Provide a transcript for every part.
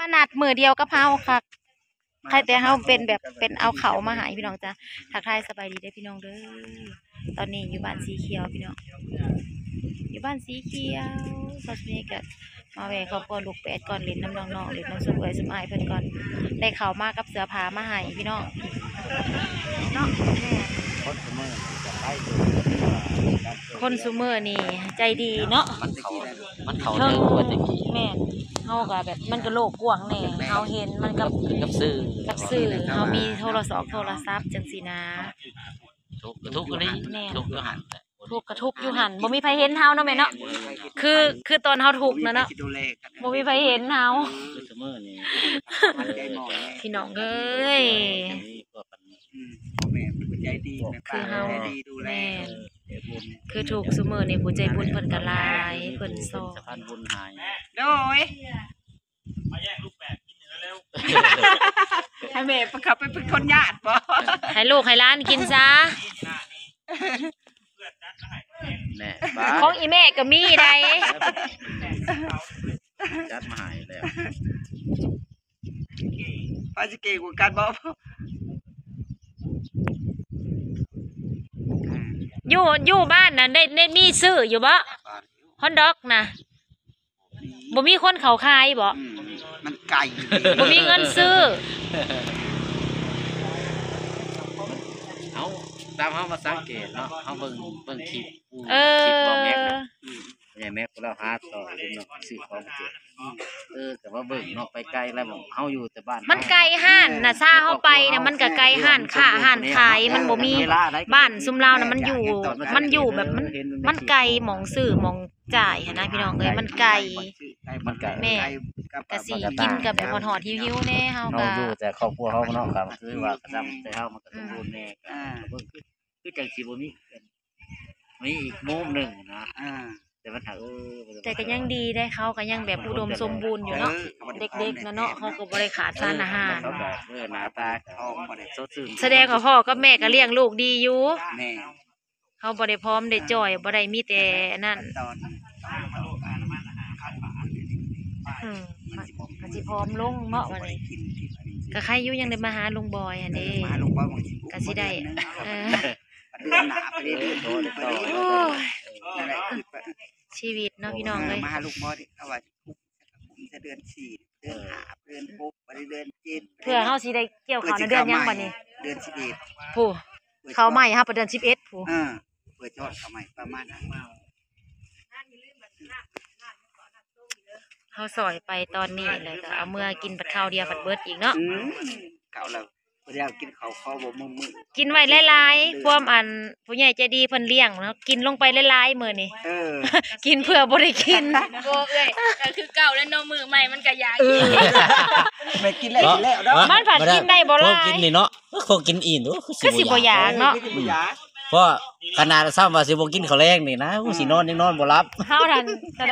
ມານັດມື້ດຽວກັບເຮົາຄັກ ໃຄແຕ່ເຮົາເປັນແບບເປັນເອົາເຂົ້າມາໃຫ້ພີ່ນ້ອງຈ້າ. ທັກທາຍສະບາຍດີເດີພີ່ນ້ອງເດີ ຕອນນີ້ຢູ່ບ້ານສີຂຽວພີ່ນ້ອງ ຢູ່ບ້ານສີຂຽວ. ຕອນນີ້ກະມາແວ່ຄອບຄົວລູກແປດກ່ອນ ຫຼິ້ນນຳນ້ອງໆ ຫຼິ້ນນຳຊຸມເອື້ອຍຊຸມອ້າຍເພິ່ນກ່ອນ ໄດ້ເຂົ້າມາກັບເສື້ອຜ້າມາໃຫ້ພີ່ນ້ອງເນາະ. ແມ່ນ ຄົນຊຸມມື້ນີ້ໃຈດີເນາະ ມັນເຂົ້າ ມັນເຂົ້າເຖິງກວ່າແຕ່ກີ້ ແມ່ນ ເຮົາກະແບບມັນກະໂລກກວ້າງແດ່ ເຮົາເຫັນມັນກັບ ກັບສື່ ກັບສື່ ເຮົາມີໂທລະສອກໂທລະສັບຈັ່ງຊີ້ນາ ທຸກກະທຸກຢູ່ຫັ້ນ ແມ່ນ ທຸກກະທຸກຢູ່ຫັ້ນ ບໍ່ມີໃຜເຫັນເຮົາເນາະແມ່ເນາະ ຄື ຄືຕອນເຮົາທຸກນະເນາະ ບໍ່ມີໃຜເຫັນເຮົາ ຄືຊຸມມື້ນີ້ ພີ່ນ້ອງເອີຍ ອືມ ພໍ່ແມ່ຜູ້ໃຈດີ ຄືເຮົາ ແມ່ນ ຄືທຸກຊຸມມື້ນີ້ຜູ້ໃຈບຸນເພິ່ນກະຫຼາຍ ເພິ່ນຊ່ອຍ ໂດຍ ໃຫ້ແມ່ເຂົາໄປເປັນຄົນຍາດບໍ ໃຫ້ລູກໃຫ້ຫຼານກິນຊະ ແນ່ ຂອງອີ່ແມ່ກະມີໃດ໋ ຈັດມາໃຫ້ແລ້ວ ໃຜຊິເກັ່ງກວ່າກັນບໍ ຢູ່ ຢູ່ບ້ານນັ້ນໄດ້ ໄດ້ມີຊື້ຢູ່ບໍ ຮອດດອກນະ ບໍ່ມີຄົນເຂົ້າຂາຍບໍ ອືມ ມັນໄກ ບໍ່ມີເງິນຊື້ ເຮົາ ຕາມເຮົາມາສັງເກດເນາະ ເຮົາເບິ່ງ ເບິ່ງຄລິບ ເອີ ຄລິບເວົ້າແມັກນະ ອືມ ແມ່ແມັກລາວຫາຕໍ່ເນາະ ຊື້ຂອງເກັບ ເອີ ແຕ່ວ່າເບິ່ງເນາະ ໄປໄກແລ້ວ ເຮົາຢູ່ແຕ່ບ້ານ ມັນໄກຮ້ານນະ ຊາເຮົາໄປນະ ມັນກະໄກຮ້ານຄ້າຮ້ານຂາຍ ມັນບໍ່ມີ ບ້ານຊຸມລາວນະ ມັນຢູ່ ມັນຢູ່ແບບ ມັນ ມັນໄກໝ່ອງຊື້ໝ່ອງຈ່າຍຫັ້ນນະ ພີ່ນ້ອງເອີຍ ມັນໄກ ມັນໄກ ແມ່ນ ກະຊິກິນກະແບບຮອດໆ ຫິວໆ ແດ່ ເຮົາກະ ເຮົາຢູ່ແຕ່ຄອບຄົວເຮົາເນາະ ກະຄືວ່າກະຊຳແຕ່ເຮົາ ມັນກະສົມບູນແດ່ ອືມ ກະເບິ່ງ ຄື ຄືຈັ່ງຊິບໍ່ມີ ມີອີກມຸມໜຶ່ງນະ ອ່າ ແຕ່ມັນຫາກ ເອີ ແຕ່ກະຍັງດີເດ້ ເຂົາກະຍັງແບບອຸດົມສົມບູນຢູ່ເນາະ ເອີ ເດັກໆ ນະເນາະ ເຂົາກະບໍ່ໄດ້ຂາດສານອາຫານ ເອີ ໜ້າຕາ ສະແດງວ່າພໍ່ກັບແມ່ກະລ້ຽງລູກດີຢູ່ ແມ່ນ ເຮົາບໍ່ໄດ້ຜອມໄດ້ຈ່ອຍ ອ່າ ບໍ່ໄດ້ມີແຕ່ອັນນັ້ນ ອືມ ມັນກະຊິຜອມລົງເນາະ ບາດນີ້ ກະໄຄຢູ່ຍັງໄດ້ມາຫາລຸງບອຍຫັ້ນເດ້ ເອີ ມາຫາລຸງບອຍ ກະຊິໄດ້ ເດືອນໜ້າໄປເດ້ ເດືອນ ໂອ້ຍ ນັ້ນແຫຼະ ຊີວິດເນາະ ພີ່ນ້ອງເອີຍ ມາຫາລຸງບອຍ ເຂົາວ່າ ເດືອນສີ່ ເດືອນຫ້າ ເດືອນຫົກ ບາດນີ້ເດືອນເຈັດ ເພື່ອເຮົາຊິໄດ້ກ່ຽວເຂົ້າໃນເດືອນຫຍັງບາດນີ້ ເດືອນສິບເອັດ ຜູ້ ເຂົ້າໃໝ່ເຮົາໄປເດືອນສິບເອັດຜູ້ ເອີ ເພື່ອຈອດເຂົ້າໃໝ່ປະມານນັ້ນ ເຮົາຊ່ອຍໄປຕອນນີ້ແລ້ວກະເອົາເມືອກິນບັດຄາວດຽວພັດເບິດອີກເນາະ ອືມ ເຂົ້າແລ້ວ ບໍ່ໄດ້ເອົາກິນເຂົ້າ ຂໍບໍ່ມື້ໆ ກິນໄວ້ຫຼາຍໆ ຄວາມອັນຜູ້ໃຫຍ່ໃຈດີເພິ່ນລ້ຽງເນາະ ກິນລົງໄປຫຼາຍໆ ມື້ນີ້ ເອີ ກິນເພື່ອບໍ່ໄດ້ກິນ ບໍ່ເອື້ອຍ ກະຄືເກົ່າແລ້ວເນາະ ມື້ໃໝ່ມັນກະຢາກ ເອີ ແມ່ນກິນແລ້ວກິນແລ້ວເນາະ ມັນພັດກິນໄດ້ບໍ່ຫຼາຍ ພວກກິນນີ້ເນາະ ພວກກິນອີ່ມ ຄືຊິບໍ່ຢາກເນາະ ຄືຊິບໍ່ຢາກ ເພາະຂະໜາດຊ້ຳວ່າຊິບໍ່ກິນເຂົ້າແລງນີ້ນະ ໂອ້ ຊິນອນຍັງນອນບໍ່ຫຼັບ ເຮົານັ້ນ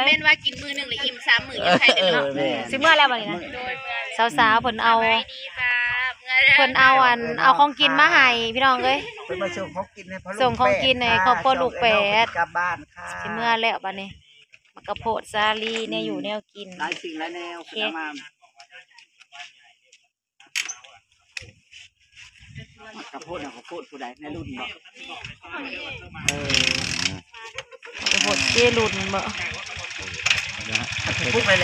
ແມ່ນວ່າກິນມື້ໜຶ່ງລະອີ່ມສາມມື້ຍັງໄຄເດ້ເນາະ ເອີ ແມ່ນ ຊິເມືອແລ້ວບາດນີ້ນະ ສາວໆ ເພິ່ນເອົາ ເພິ່ນເອົາອັນ ເອົາຂອງກິນມາໃຫ້ພີ່ນ້ອງເອີຍ ເພິ່ນມາສົ່ງຂອງກິນໃຫ້ ສົ່ງຂອງກິນໃຫ້ຄອບຄົວລູກແປດ ກັບບ້ານຄ່ະ ຊິເມືອແລ້ວບາດນີ້ ໝາກກະໂພດສາລີ ແນວຢູ່ແນວກິນ ຫຼາຍສິ່ງຫຼາຍແນວ ເຄັກ ມາ ໝາກກະໂພດນະ ເຂົາໂພດຜູ້ໃດ ໃນລຸ້ນບໍ ເອີ ເຂົາໂພດເຈ້ລຸ້ນບໍ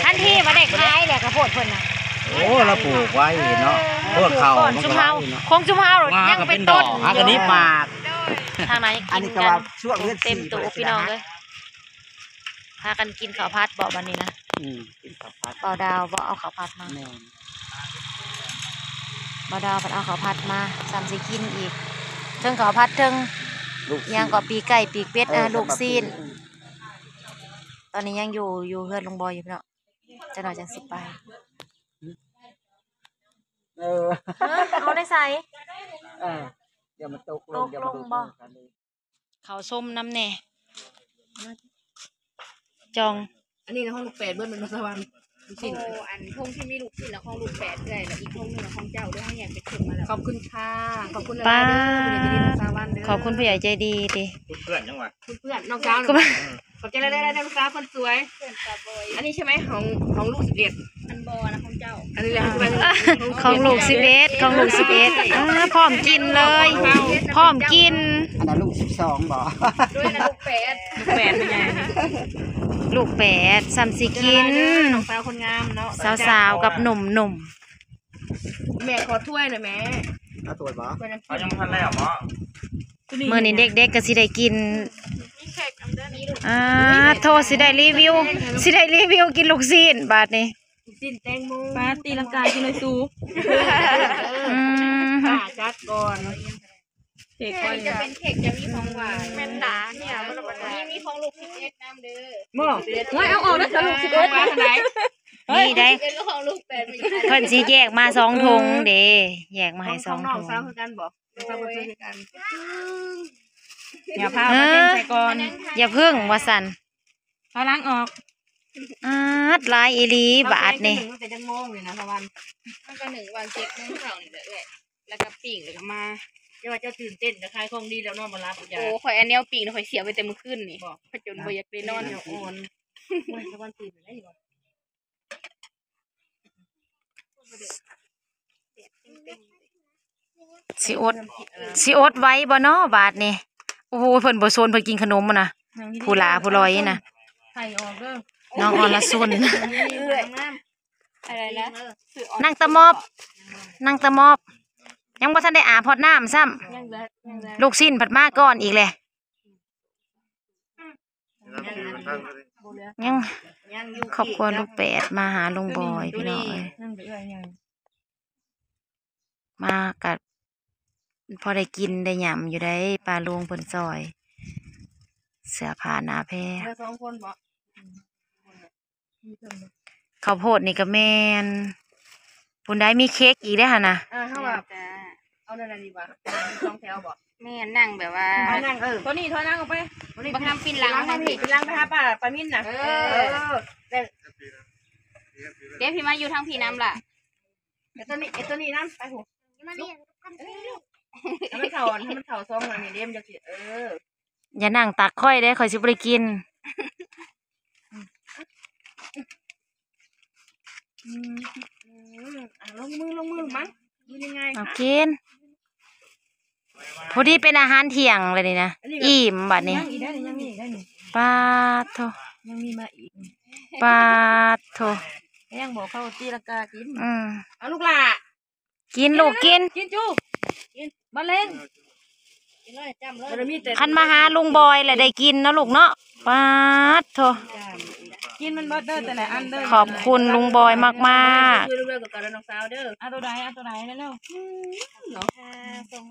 ທັນທີວ່າໄດ້ຂາຍແລ້ວ ກະໂພດເພິ່ນນະ ໂອ້ ລາປູກໄວ້ເນາະ ເອີ ໂພດເຂົາ ຂອງຊຸມເຮົາ ຂອງຊຸມເຮົາຍັງເປັນຕົ້ນ ຫາກະໜີບໝາກ ທາງໃນ ອັນນີ້ກະວ່າຊ່ວງເດືອນສີ່ ເຕັມໂຕ ພີ່ນ້ອງເອີຍ. ພາກັນກິນເຂົ້າຜັດບໍບາດນີ້ນະ ອືມ ກິນເຂົ້າຜັດ ບ່າວດາວບໍ່ເອົາເຂົ້າຜັດມາ ແມ່ນ ບ່າວດາວເພິ່ນເອົາເຂົ້າຜັດມາ ຊ້ຳຊິກິນອີກ ເທິງເຂົ້າຜັດເທິງ ລູກຊີ້ນ ອີ່ຫຍັງເກາະ ປີກໄກ່ ປີກເປັດ ເອີ ອ່າ ລູກຊີ້ນ ອືມ ຕອນນີ້ຍັງຢູ່ ຢູ່ເຮືອນລຸງບອຍຢູ່ເນາະ ຈັກໜ້ອຍຈັ່ງຊິໄປ ເອີ ເອີ ເອົາໄດ້ໃສ ເອີ ຢ່າມາຕົກລົງ ຕົກລົງ ຢ່າມາຕົກລົງບໍ່? ເຂົ້າຊົມນຳແດ່ ຈອງ ອັນນີ້ນະ ຂອງລູກແປດເບິດແມ່ນບໍ່ ສະຫວັນ ລູກຊີ້ນ ໂອ້ ອັນຖົງທີ່ມີລູກຊີ້ນນະ ຂອງລູກແປດເອື້ອຍ ແລະ ອີກຖົງໜຶ່ງນະ ຂອງເຈົ້າເດີ ເຮົາແຍກເປັນເຖິງມາແລ້ວ ຂອບຄຸນຄ່ະ ຂອບຄຸນຫຼາຍໆເດີ ຜູ້ໃຫຍ່ໃຈດີ ສະຫວັນເດີ ຂອບຄຸນຜູ້ໃຫຍ່ໃຈດີຕິ ເພື່ອນໆ ນ້ອງສາວ ເອີ ຂອບໃຈຫຼາຍໆ ເດີລູກສາວຄົນສວຍ. ອັນນີ້ໃຊ່ໄໝ? ຂອງ ຂອງລູກສິບເອັດ. ອັນບໍ່ນະ ຂອງເຈົ້າ. ອັນນີ້ແຫຼະ ຂອງລູກສິບເອັດ ຂອງລູກສິບເອັດ. ອ່າ ພ້ອມກິນເລີຍ ພ້ອມກິນ. ອັນນັ້ນລູກສິບສອງບໍ? ໂດຍ ອັນນັ້ນລູກແປດ. ລູກແປດ ລູກແປດ ສ່ຳຊິກິນ. ນ້ອງສາວຄົນງາມເນາະ ສາວໆກັບໜຸ່ມໆ. ແມ່ຂໍຖ້ວຍໜ່ອຍແມ່. ເອົາຖ້ວຍບໍ? ເອົາ ຍັງບໍ່ທັນແລ້ວບໍ? ມື້ນີ້ເດັກໆກໍຊິໄດ້ກິນ. ອ່າ ໂທ ຊິໄດ້ຣີວິວ ຊິໄດ້ຣີວິວກິນລູກຊີ້ນບາດນີ້. ລູກຊີ້ນແຕງໂມ. ປາ ຕີລັງກາກິນເລີຍສູ. ອືມ ຈັດກ່ອນ. ເຄ້ກ ເຄ້ກຈະເປັນເຄ້ກ ຈະມີຂອງຫວານ. ແມ່ນດາເນຍ ມີ ມີຂອງລູກສິບເອັດນຳເດີ. ບໍ່ ເອົາອອກເດີ ຂອງລູກສິບເອັດ. ຫວານເທົ່າໃດ? ນີ້ໄດ໋ ສິບເອັດ ຂອງລູກແປດ ເພິ່ນຊິແຍກມາສອງຖົງເດ້ ແຍກມາໃຫ້ສອງຖົງ. ຂອງນ້ອງສາວຄືກັນບໍ? ນ້ອງສາວເພິ່ນຄືກັນ. ຢ່າພາມາເຕັ້ນໃສ່ກ່ອນ. ຢ່າເພິ່ງວ່າຊັ້ນ. ເອົາຫຼັງອອກ. ອາດ ຫຼາຍອີ່ຫຼີບາດນີ້. ມັນກໍໜຶ້ງວັນເຈັດໂມງເຊົ້ານີ້ແຫຼະເອື້ອຍ ແລ້ວກໍປີ້ງ ແລ້ວກໍມາ. ຢ່າວ່າເຈົ້າຕື່ນເຕັ້ນ ກໍຂາຍຂອງດີແລ້ວ ນອນບໍ່ຫຼັບ. ໂອ້ ຂ້ອຍອັນແນວປີ້ງນະ ຂ້ອຍເສຍໄວ້ແຕ່ມື້ຄືນນີ້ ຂ້ອຍຈົນບໍ່ຢາກໄດ້ນອນ. ໂອ້ຍ ສະຫວັນຕື່ນໄດ້ບໍ່? ຊິອົດ ຊິອົດໄຫວບໍ່ນໍບາດນີ້? ໂອ້ໂຫ ເພິ່ນບໍ່ຊົນ ເພິ່ນກິນຂະໜົມນະ. ຜູ້ຫຼາຜູ້ລອຍນະ ໄຂ່ອອກເດີ ນ້ອງອອນລະຊົນ. ເອື້ອຍ ອັນນັ້ນນະ ນັ່ງຕະໝອບ ນັ່ງຕະໝອບ. ຍັງບໍ່ທັນໄດ້ອາບຮອດນ້ຳຊ້ຳ. ລູກຊີ້ນພັດມາກ່ອນອີກແຫຼະ. ຍັງ ຄອບຄົວລູກແປດມາຫາລຸງບອຍ ພີ່ນ້ອງເອີຍ. ມາກະພໍໄດ້ກິນໄດ້ຫຍ້ຳຢູ່ໃດ໋ ປ້າລຸງເພິ່ນຊ່ອຍເສື້ອຜ້າໜ້າແພ. ເຮົາສອງຄົນບໍ? ເຂົ້າໂພດນີ້ກະແມ່ນ. ພຸ້ນໄດ໋ ມີເຄັກອີກເດ້ຫັ້ນນະ. ເອີ ເຮົາວ່າເອົາແນວໃດດີວະ ສອງແຖວບໍ? ແມ່ນ ນັ່ງແບບວ່າ ເອົານັ່ງ ເອີ ໂຕນີ້ຖອຍຫຼັງອອກໄປ. ບັກນຳປິ່ນຫຼັງ ທາງພີ້ ປິ່ນຫຼັງໄປຫາປ້າ ປ້າມິນນະ. ເອີ ເອີ ເດ້ ພີ່ມາຢູ່ທາງພີ້ນຳລະ. ເອົາໂຕນີ້ ເອົາໂຕນີ້ນຳ ໄປພຸ້ນ. ໃຫ້ມັນເຂົ້າ ໃຫ້ມັນເຂົ້າຊ່ອງອັນນີ້ເດ້ ມັນຈັ່ງຊິ ເອີ. ຢ່ານັ່ງຕັກຂ້ອຍເດ້ ຂ້ອຍຊິບໍ່ໄດ້ກິນ. ອືມ ອືມ ອືມ ອ່ະ ລົງມື ລົງມືມັນ ກິນງ່າຍໆ. ເອົາກິນ ພໍດີເປັນອາຫານທ່ຽງແລ້ວນີ້ນະ. ອີ່ມບາດນີ້. ຍັງອີກໄດ໋ ຍັງມີອີກໄດ໋ນີ້. ປາດໂທ ຍັງມີມາອີກ. ປາດໂທ ຍັງບໍ່ເຂົ້າຕີລະກາກິນ. ອືມ ເອົາລູກຫຼ້າ ກິນລູກກິນ ກິນຈຸ ກິນ ມະເລັງ ກິນເລີຍ ຈ້ຳເລີຍ. ຄັນມາຫາລຸງບອຍແລ້ວໄດ້ກິນເນາະລູກເນາະ. ປາດໂທ ກິນມັນເບິດເດີ ແຕ່ລະອັນເດີ. ຂອບຄຸນລຸງບອຍມາກໆ. ເອົາໂຕໃດ ເອົາໂຕໃດເລັວ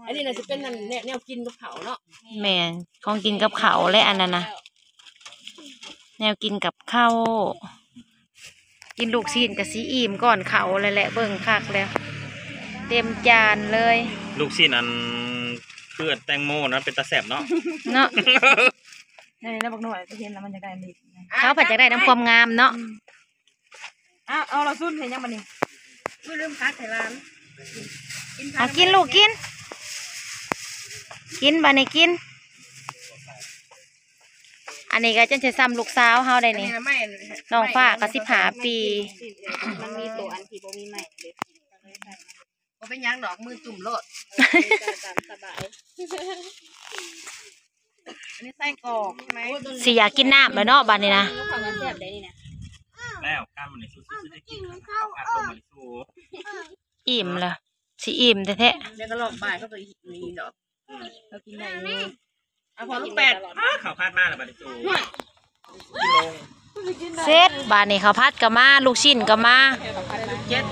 ໆ. ອັນນີ້ນະຊິເປັນອັນ ແນວ ແນວກິນກັບເຂົ້າເນາະ. ແມ່ນ ຂອງກິນກັບເຂົ້າແຫຼະ ອັນນັ້ນນະ ແນວກິນກັບເຂົ້າ. ກິນລູກຊີ້ນກະຊິອີ່ມກ່ອນເຂົ້າແລ້ວແຫຼະ ເບິ່ງຄັກແລ້ວ ເຕັມຈານເລີຍ. ລູກຊີ້ນອັນ ຄືແຕງໂມນະ ເປັນຕາແຊບເນາະ ເນາະ. ນີ້ແຫຼະບັກນ້ອຍ ເຫັນແລ້ວມັນຢາກໄດ້ອັນນີ້. ເຂົາພັດຢາກໄດ້ນຳຄວາມງາມເນາະ. ອືມ ອ້າວ ເອົາລະຊຸນເຮັດຫຍັງບາດນີ້? ອຸ້ຍ ລືມຜັກໃຫ້ຫຼານ. ກິນຜັກ ເອົາກິນລູກກິນ ກິນບາດນີ້ກິນ. ອັນນີ້ກໍຈົນຊິສ່ຳລູກສາວເຮົາໄດ໋ນີ້ ນ້ອງຟ້າກໍສິບຫ້າປີ. ມັນມີໂຕອັນທີ່ບໍ່ມີໄມ້ເດ້. ບໍ່ເປັນຫຍັງດອກ ມືຈຸ້ມໂລດ ຕາມສະບາຍ. ອັນນີ້ໄສ້ກອກໃຊ່ໄໝ? ຊິຢາກກິນນ້ຳແລ້ວເນາະບາດນີ້ນະ. ແລ້ວກັນມື້ນີ້ ຊູຊິໄດ້ກິນເຂົ້າຜັດລົງມານີ້ ຊູ ອີ່ມລະ ຊິອີ່ມແທ້ໆ. ແລ້ວກໍລອກບ່າຍເຂົາກໍອີ່ມດອກ ເຮົາກິນໄດ້ຢູ່. ເອົາພໍລູກແປດ ອ້າ ເຂົ້າຜັດມາແລ້ວບາດນີ້ ເສັດບາດນີ້. ເຂົ້າຜັດກໍມາ ລູກຊີ້ນກໍມາ. ເຈັດ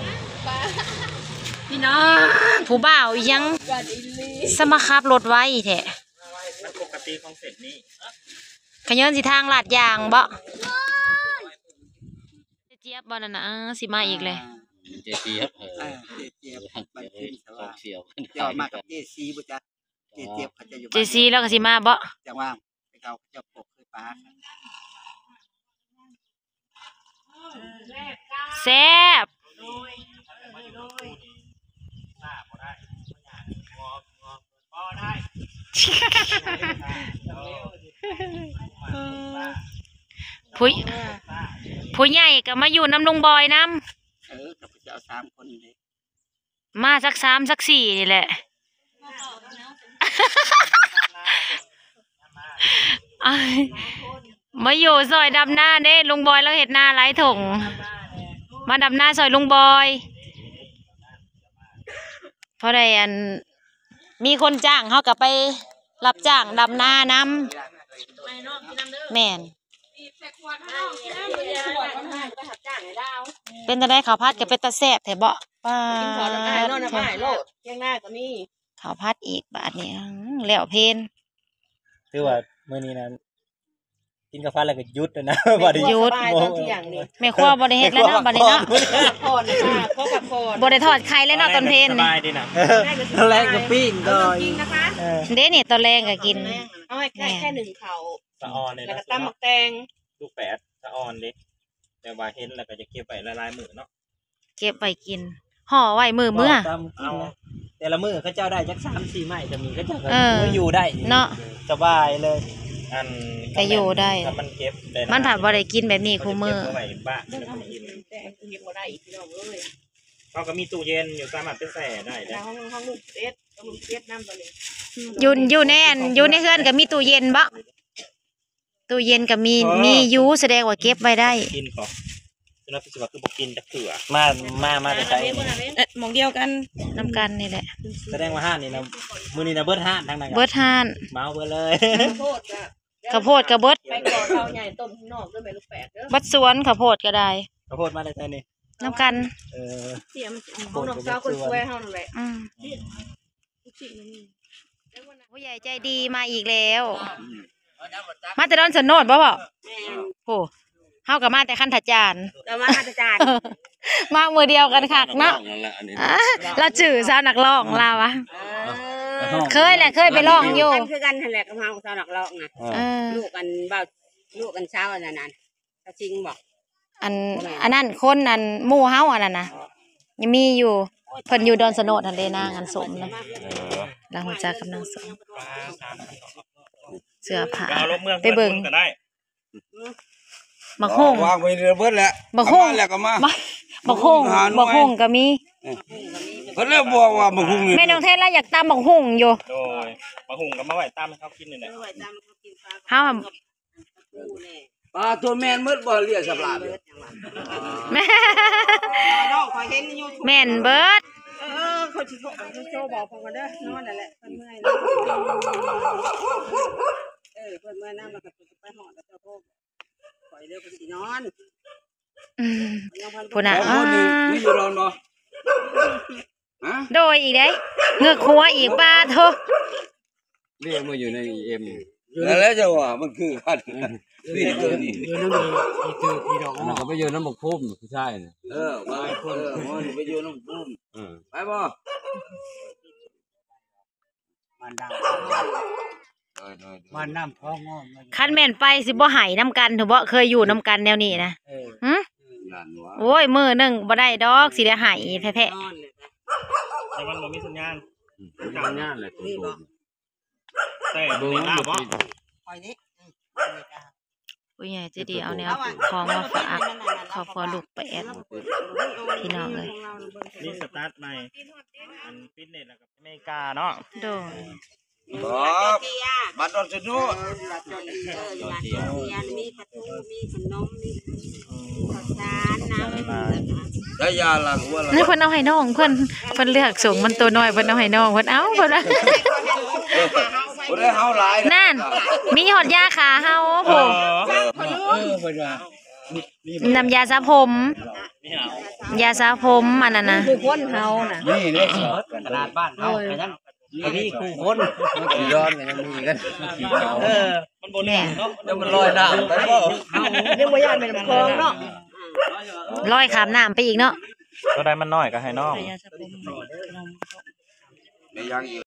ພີ່ນ້ອງ ຜູ້ບ່າວອີ່ຫຍັງ ສະມາຂັບລົດໄວແທ້. ມັນປົກກະຕິຂອງເສັ້ນນີ້ ຂະຍ້ອນຊິທາງລາດຢາງບໍ? ເຈຍບບໍ່ນັ້ນນະ ເອີ ຊິມາອີກແລ້ວ. ເຈຍບ ເອີ ເຈຍບ ເຈຍບ ມັນຂຶ້ນສະຫວ່າງ ເຈົ້າມາກັບເຈຊີບໍ່ຈັກ. ເຈເຈຍບ ເຂົາເຈົ້າຢູ່ ເຈຊີລາວກໍຊິມາບໍ? ຈັ່ງວ່າ ເຂົາເຈົ້າ ເຂົາເຈົ້າພວກເຄີຍປາ ແຊບ. ບໍ່ໄດ້ ບໍ່ໄດ້ ບໍ່ໄດ້ ບໍ່ໄດ້. ຜູ້ ຜູ້ໃຫຍ່ກໍມາຢູ່ນຳລຸງບອຍນຳ ເອີ ຂ້າພະເຈົ້າສາມຄົນເດ້ ມາຈັກສາມຈັກສີ່ນີ້ແຫຼະ ອ້າຍ ມາຢູ່ຊ່ອຍດຳນາເດ້ ລຸງບອຍລາວເຮັດນາຫຼາຍທົ່ງ ມາດຳນາຊ່ອຍລຸງບອຍ ພໍໄດ້ອັນ ມີຄົນຈ້າງ ເຮົາກໍໄປຮັບຈ້າງດຳນານຳ ແມ່ນ ເປັນຈັ່ງໃດ ເຂົ້າຜັດກໍເປັນຕາແຊບແທ້ເບາະ ປາດ ກິນເຂົ້ານຳອ້າຍ ນອນນຳອ້າຍໂລດ ທຽງນາກໍມີ ເຂົ້າຜັດອີກບາດນີ້ ອືມ ແລ້ວເພນ ຖືວ່າມື້ນີ້ນະ ກິນເຂົ້າຜັດແລ້ວກໍຢຸດແລ້ວນະ ບໍ່ໄດ້ ຢຸດ ສະບາຍຕອນທ່ຽງນີ້ ແມ່ຄົວບໍ່ໄດ້ເຮັດແລ້ວເນາະ ແມ່ຄົວພັກຜ່ອນ ບັດນີ້ເນາະ ພັກຜ່ອນ ຂອພັກຜ່ອນ ບໍ່ໄດ້ທອດໄຂ່ແລ້ວເນາະຕອນເພນ ສະບາຍດີນະ ຕອນແລງກໍປີ້ງ ເອົາເລື່ອງຈິງນະຄະ ເອີ ເດ້ນີ້ ຕອນແລງກໍກິນ ເອົາໃຫ້ແຄ່ ແຄ່ໜຶ້ງເຂົ້າ ສະອອນນີ້ ແລ້ວກໍຕຳໝາກແຕງ ລູກແປດ ສະອອນເດ້ ແບບວ່າເຫັນແລ້ວກໍຈະເກັບໄວ້ຫຼາຍໆມື້ເນາະ ເກັບໄວ້ກິນ ຫໍ່ໄວ້ມື້ເມືອ ເອົາ ແຕ່ລະມື້ເຂົາເຈົ້າໄດ້ຈັກສາມສີ່ໄມ້ກໍມີ ເຂົາເຈົ້າກໍ ເອີ ຢູ່ໄດ້ເນາະ ສະບາຍເລີຍ ອັນ ກໍຢູ່ໄດ້ ມັນເກັບໄດ້ ມັນຖ້າບໍ່ໄດ້ກິນແບບນີ້ຄູ່ມື້ ເກັບໄວ້ບ້ານ ແຕ່ກິນບໍ່ໄດ້ອີກ ພີ່ນ້ອງເອີຍ ເຮົາກໍມີຕູ້ເຢັນຢູ່ ສາມາດໄປແຊ່ໄດ້ເດ້ ຫ້ອງ ຫ້ອງລູກເອັດ ຫ້ອງລູກເອັດນຳຕອນນີ້ ຢູ່ ຢູ່ໃນອັນ ຢູ່ໃນເຮືອນກໍມີຕູ້ເຢັນເບາະ? ຕູ້ເຢັນກໍມີ ເອີ ມີຢູ່ ສະແດງວ່າເກັບໄວ້ໄດ້ ກິນກໍ ສະນັບ ຄືວ່າຄືບໍ່ກິນຈັກເທື່ອ ມາ ມາ ມາແຕ່ໃສ ເອີ ໝ່ອງດຽວກັນ ນຳກັນນີ້ແຫຼະ ສະແດງວ່າຮ້ານນີ້ນະ ມື້ນີ້ນະເບິດຮ້ານ ທາງນັ້ນ ເບິດຮ້ານ ເໝົາເບິດເລີຍ ເຂົ້າໂພດກໍເບິດ ໄປຂໍເຕົາໃຫຍ່ຕົ້ມຂ້າງນອກເດີແມ່ລູກແປດເດີ ເບິດສວນເຂົ້າໂພດກໍໄດ້ ເຂົ້າໂພດມາແຕ່ໃສນີ້ ນຳກັນ ເອີ ຂອງນ້ອງສາວຄົນສວຍເຮົານັ້ນແຫຼະ ອືມ ຜູ້ໃຫຍ່ໃຈດີມາອີກແລ້ວ ມາແຕ່ດອນສະໂນດບໍ່ພໍ່? ແມ່ນ ໂອ້ ເຮົາກໍມາແຕ່ຄັນທະຈານ ກໍມາຄັນທະຈານ ມາມື້ດຽວກັນຄັກເນາະ ລາວຈື່ສາວນັກຮ້ອງລາວອະ ເອີ ເຄີຍແຫຼະ ເຄີຍໄປຮ້ອງຢູ່ ຄືກັນຫັ້ນແຫຼະກັບເຮົາສາວນັກຮ້ອງນະ ເອີ ລູກອັນເວົ້າ ລູກອັນສາວອັນນັ້ນ ກະຊິງບໍ? ອັນ ອັນນັ້ນຄົນອັນໝູ່ເຮົາອັນນັ້ນນະ ຍັງມີຢູ່ ເພິ່ນຢູ່ດອນສະໂນດຫັ້ນເດ້ ນາງອັນສົມນະ ເອີ ລາວຮູ້ຈັກກັບນາງສົມ ເສື້ອຜ້າ ໄປເບິ່ງ ບັກຫຸ່ງ ວາງໄປເບິດແຫຼະ ບັກຫຸ່ງ ເອົາມາແລ້ວກໍມາ ບັກຫຸ່ງ ບັກຫຸ່ງກໍມີ ເອີ ເພິ່ນເລີຍບອກວ່າບັກຫຸ່ງນີ້ ແມ່ນ້ອງແທນລາວຢາກຕຳບັກຫຸ່ງຢູ່ ໂດຍ ບັກຫຸ່ງກໍມາໄວ້ຕຳໃຫ້ເຂົາກິນນີ້ແຫຼະ ເຮົາ ປາໂຕແມ່ນໝົດບໍ່ ເລຍສຳລານ ແມ່ນ ນ້ອງຂ້ອຍເຫັນຢູ່ ແມ່ນເບິດ ເອີ ເອີ ຂ້ອຍຊິໂທ ຂ້ອຍຊິໂທບອກເພິ່ນກ່ອນເດີ ນອນນັ້ນແຫຼະ ເພິ່ນເມື່ອຍ ເອີ ເພິ່ນເມື່ອຍນຳ ແລ້ວກໍໄປຮອດແລ້ວເຈົ້າໂທບອກຂ້ອຍເດີ ຂ້ອຍຊິນອນ ອືມ ພຸ້ນນະ ເອົາ ມີຢູ່ດອນບໍ່? ຮະ ໂດຍອີກເດ້ ເງືອກຫົວອີກ ປາໂທ ເລຍມາຢູ່ໃນອີເອັມ ນັ້ນແຫຼະ ເຈົ້າວ່າມັນຄືກັນ ນີ້ຕົວນີ້ ຢູ່ນຳອີກ ອີກຄື ອີດອກ ມັນກໍໄປຢູ່ນຳບັກພູມ ຜູ້ຊາຍນະ ເອີ ບາງຄົນ ເອີ ມັນໄປຢູ່ນຳພູມ ເອີ ໄປບໍ່? ບ້ານດາວ ໂດຍ ໂດຍ ໂດຍ ບ້ານນ້ຳທອງອ້ອມ ຄັນແມ່ນໄປຊິບໍ່ໄຫ້ນຳກັນ ຖືບໍ່ເຄີຍຢູ່ນຳກັນແນວນີ້ນະ ເອີ ຫຶ? ຢ້ານວ່າ ໂອ້ຍ ມື້ໜຶ່ງບໍ່ໄດ້ດອກ ຊິໄດ້ໄຫ້ແທ້ໆ ແຕ່ມັນບໍ່ມີສັນຍານ ອືມ ສັນຍານແຫຼະ ໂຕ ແຕ່ເບິ່ງມັນບໍ່ຕິດ ຂ້ອຍນີ້ ອືມ ຜູ້ໃຫຍ່ໃຈດີເອົາແນວຂອງມາຝາກຄອບຄົວລູກແປດ ພີ່ນ້ອງເອີຍ ມີສະຕາດໃໝ່ ອັນຟິດເນັດ ແລ້ວກໍອາເມລິກາເນາະ ໂດຍ ບໍ່ ບັດດອນສະໂນດ ເອີ ບັດດອນສະໂນດ ມີປາທູ ມີຂະໜົມ ມີ ອືມ ເຂົ້າສານນຳ ໄດ້ຢາລ້າງຫົວແລ້ວ ນີ້ເພິ່ນເອົາໃຫ້ນ້ອງເພິ່ນ ເພິ່ນເລືອກສົ່ງ ມັນໂຕນ້ອຍ ເພິ່ນເອົາໃຫ້ນ້ອງເພິ່ນ ເອົາ ເພິ່ນວ່າ ບໍ່ໄດ້ເຮົາຫຼາຍນະ ນັ້ນ ມີຮອດຢາຂາເຫົ່າ ເອີ ໂອ້ ເອີ ເພິ່ນວ່າ ນ້ຳຢາສະຜົມ ຢາສະຜົມ ອັນນັ້ນນະ ຄືຄົນເຮົານະ ນີ້ເດ້ ຂະໜາດບ້ານເຮົາກໍຍັງ ອັນນີ້ຄືຄົນ ມັນຂີ້ຮ້ອນກໍຍັງມີກັນ ມັນຂີ້ເຂົາ ເອີ ມັນບໍ່ແນ່ເນາະ ແລ້ວມັນລອຍນ້ຳໄປບໍ່ ຍັງບໍ່ຢ້ານແມ່ນ້ຳຂອງເນາະ ລອຍຂ້າມນ້ຳໄປອີກເນາະ ຕົວໃດມັນນ້ອຍກໍໃຫ້ນ້ອງ ໄດ້ຍັງອີກ